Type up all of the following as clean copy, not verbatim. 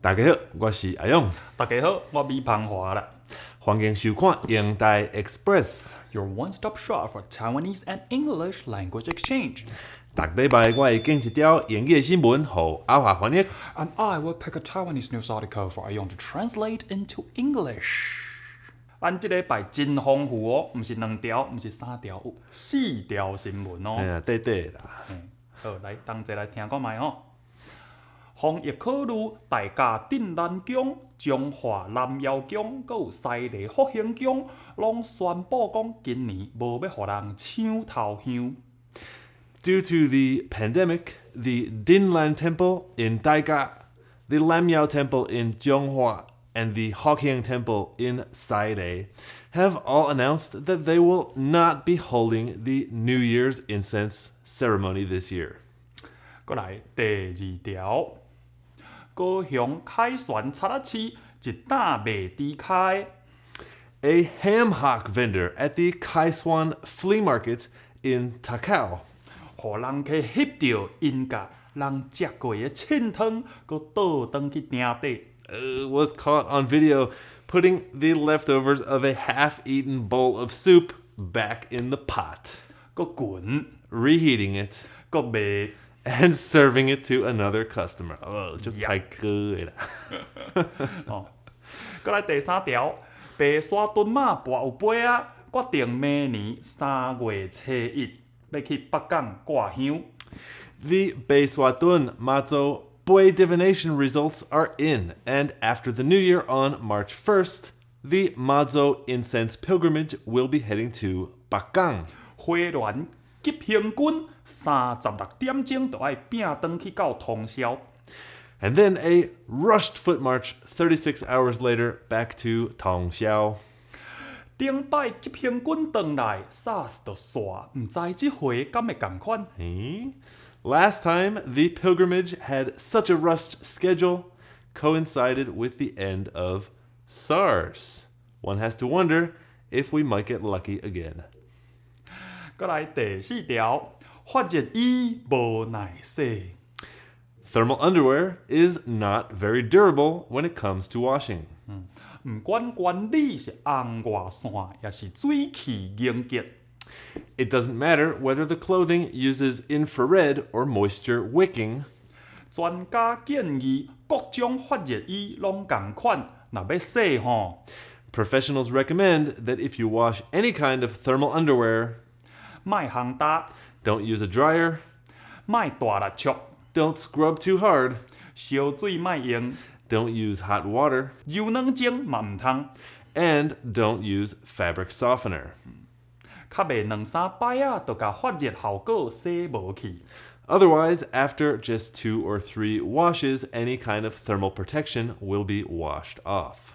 大家好，我是阿勇。大家好，我米芳華啦。歡迎收看英台 Express。 Your one-stop shop for Taiwanese and English language exchange. 逐禮拜我會揀一條英語的新聞，予阿華翻譯。 And I will pick a Taiwanese news article for 阿勇 to translate into English. 咱這禮拜真豐富哦，毋是兩條，毋是三條，有四條新聞哦。哎呀，對對啦。好，來同齊來聽看覓吼。防疫考慮，大甲鎮瀾宮、彰化南瑤宮，閣有西螺福興宮，攏宣布講今年無欲予人搶頭香。 Due to the pandemic, the Dinlan Temple in Taiga, the Lamyao Temple in Zhonghua, and the Hokheng Temple in Saile have all announced that they will not be holding the New Year's incense ceremony this year. 閣來第二條，高雄凱旋賊仔市一擔賣豬跤的。 A ham hock vendor at the Kaisuan Flea Market in Takao 予人客翕著𪜶共人食過的凊湯，閣倒轉去鼎底。 Was caught on video putting the leftovers of a half-eaten bowl of soup back in the pot, 閣滾， reheating it, 閣賣。 and serving it to another customer. 哦，就太哥的啦。哦，閣來第三條，白沙屯媽跋有杯仔，決定明年3月初1欲去北港掛香。 The Beishuatun Mazu Bui divination results are in, and after the new year on March 1st, the Mazu incense pilgrimage will be heading to Bakang. 花蓮急行軍36點鐘就愛拚轉去到通霄。 And then a rushed foot march 36 hours later back to Tongxiao. 頂擺急行軍轉來，SARS 就煞，毋知這回敢會仝款？ Eh? Last time, the pilgrimage had such a rushed schedule, coincided with the end of SARS. One has to wonder if we might get lucky again. 閣來第四條，發熱衣無耐洗。 Thermal underwear is not very durable when it comes to washing. 毋管原理是紅外線，抑是水氣凝結。 It doesn't matter whether the clothing uses infrared or moisture wicking. 專家建議各種發熱衣攏仝款，若欲洗吼， Professionals recommend that if you wash any kind of thermal underwear, 莫烘焦， don't use a dryer, 莫大力搓， don't scrub too hard, 燒水莫用， don't use hot water, 柔軟精嘛毋通， and don't use fabric softener. 較袂兩三擺仔，就共發熱效果洗無去。 Otherwise, after just two or three washes, any kind of thermal protection will be washed off.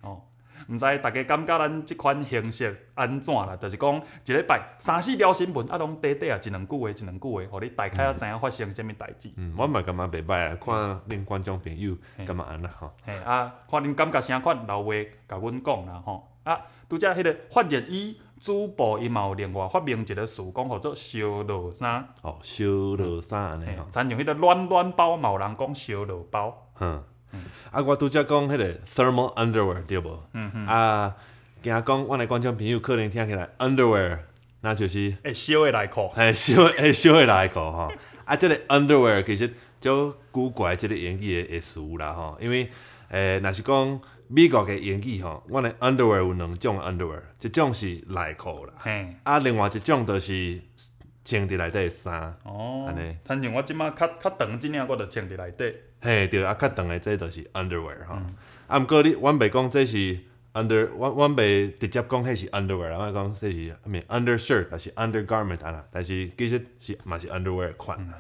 哦，毋知大家感覺咱這款形式按怎啦？就是講一禮拜三四條新聞，啊，攏短短啊，一兩句話，一兩句話，予你大概仔知影發生啥物代誌。嗯，我嘛感覺袂䆀啊，看恁觀眾朋友感覺按怎吼？嘿啊，看恁感覺啥款，留話共阮講啦吼。啊，拄才彼個發熱衣主部伊嘛有另外發明一個詞，講號做燒熱衫。哦，燒熱衫按呢吼。親像彼個暖暖包嘛有人講燒熱包。哼，啊，我拄才講彼個 thermal underwear 對無？啊，驚講阮的觀眾朋友可能聽起來 underwear，那就是會燒的內褲。嘿，燒會燒的內褲吼。啊，這個 underwear 其實足古怪這個英語的詞啦吼，因為若是講美國的英語吼，阮的 underwear 有兩種 underwear，一種是內褲啦，啊，另外一種就是穿佇內底的衫。哦，按呢。親像我這馬較較長這領，我就穿佇內底。嘿，對，啊，較長的這就是 underwear 吼。啊，毋過你，阮袂講這是 under，阮袂直接講彼是 underwear，阮講這是啥物 undershirt，抑是 undergarment 按呢，但是其實是嘛是 underwear 的款啦。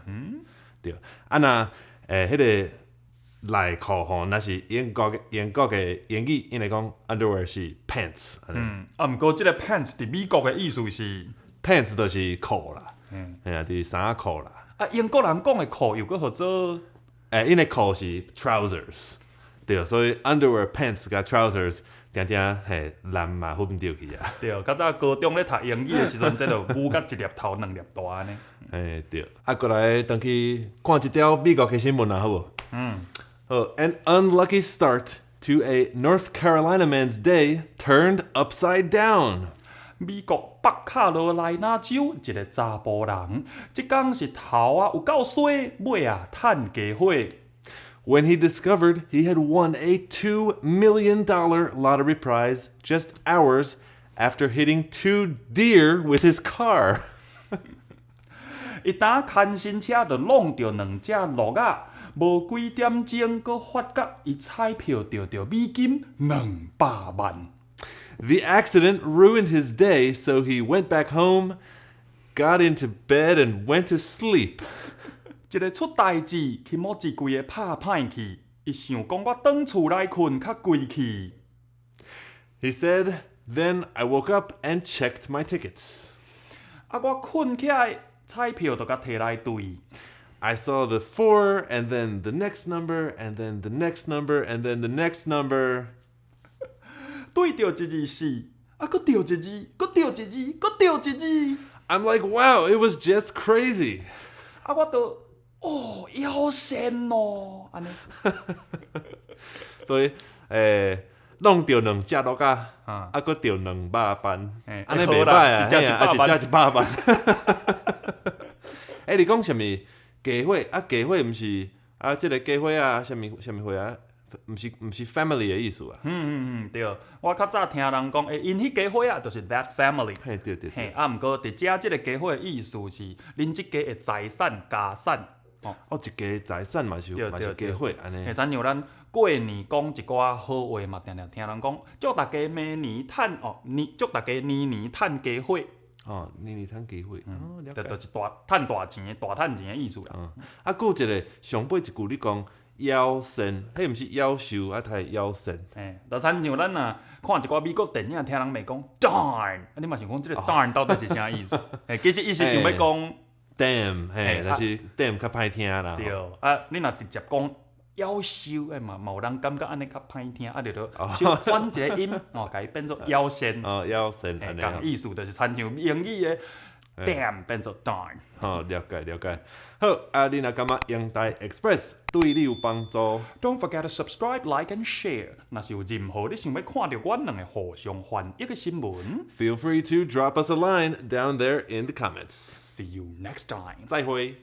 對，啊若彼個內褲吼，若是英國的英語，𪜶會講 underwear 是 pants，按呢。嗯，啊，毋過這個 pants 佇美國的意思是， pants 就是褲啦，嘿啊，就是衫仔褲啦。啊，英國人講的褲又閣號做，𪜶的褲是 trousers，對，所以 underwear pants 佮 trousers 定定嘿難嘛分著去啊。對，較早高中咧讀英語的時陣，這就烏甲一粒頭兩粒大按呢。嘿對，啊，過來轉去看一條美國的新聞啊，好無？嗯。好，an unlucky start to a North Carolina man's day turned upside down. 美國北卡羅來納州一个查埔人，這工是頭啊有夠衰，尾啊趁家伙。 When he discovered he had won a $2 million lottery prize just hours after hitting two deer with his car. 伊當牽新車就挵著兩隻鹿仔，無幾點鐘，閣發覺伊彩票著著美金200萬。 The accident ruined his day, so he went back home, got into bed, and went to sleep. 一个出代誌，気持ち規个拍歹去，伊想講我轉厝來睏較規氣。 He said, "Then I woke up and checked my tickets." 啊，我睏起來，彩票就共提來對。 I saw the four, and then the next number, and then the next number, and then the next number. 對著一字四，啊，閣著一字，閣著一字，閣著一字。 I'm like, "Wow, it was just crazy." 啊，我就哦，夭仙咯，按呢。所以，弄著兩隻鹿仔，啊，閣著200萬，按呢袂歹啊，一隻嘿啊，一百萬。一隻100萬。欸，你講啥物家伙？啊，家伙毋是啊，這个家伙啊，啥物啥物伙啊？毋是 family 的意思啊？嗯嗯嗯，對，我較早聽人講，欸，𪜶彼家伙啊，就是 that family。嘿，對對對。嘿，啊，毋過佇遮這个家伙的意思是，恁這家的財產家產。哦，哦，一家財產嘛是嘛是家伙按呢。嘿，親像咱過年講一寡好話嘛，定定聽人講，祝大家明年趁哦，年祝大家年年趁家伙。哦，年年趁家伙，哦，了解。就是大趁大錢的大趁錢的意思啦。嗯，啊，閣有一个上尾一句你講夭仙，彼毋是夭壽，啊，它是夭仙。嘿，就親像咱若看一寡美國電影，聽人罵講 darn，啊，你嘛想講這个 darn 到底是啥意思？嘿，其實伊是想欲講 damn，嘿，但是 damn 較歹聽啦。對，啊，你若直接講夭壽，欸嘛嘛有人感覺按呢較歹聽，啊，就著小轉一个音，哦，共伊變做夭仙。哦，夭仙，嘿，仝意思就是親像英語的 damn 變做 darn。好，了解了解。好，啊，你若感覺英台 Express 對你有幫助，Don't forget to subscribe, like and share。若是有任何你想欲看著阮兩个互相翻譯的新聞，Feel free to drop us a line down there in the comments。 See you next time。再會。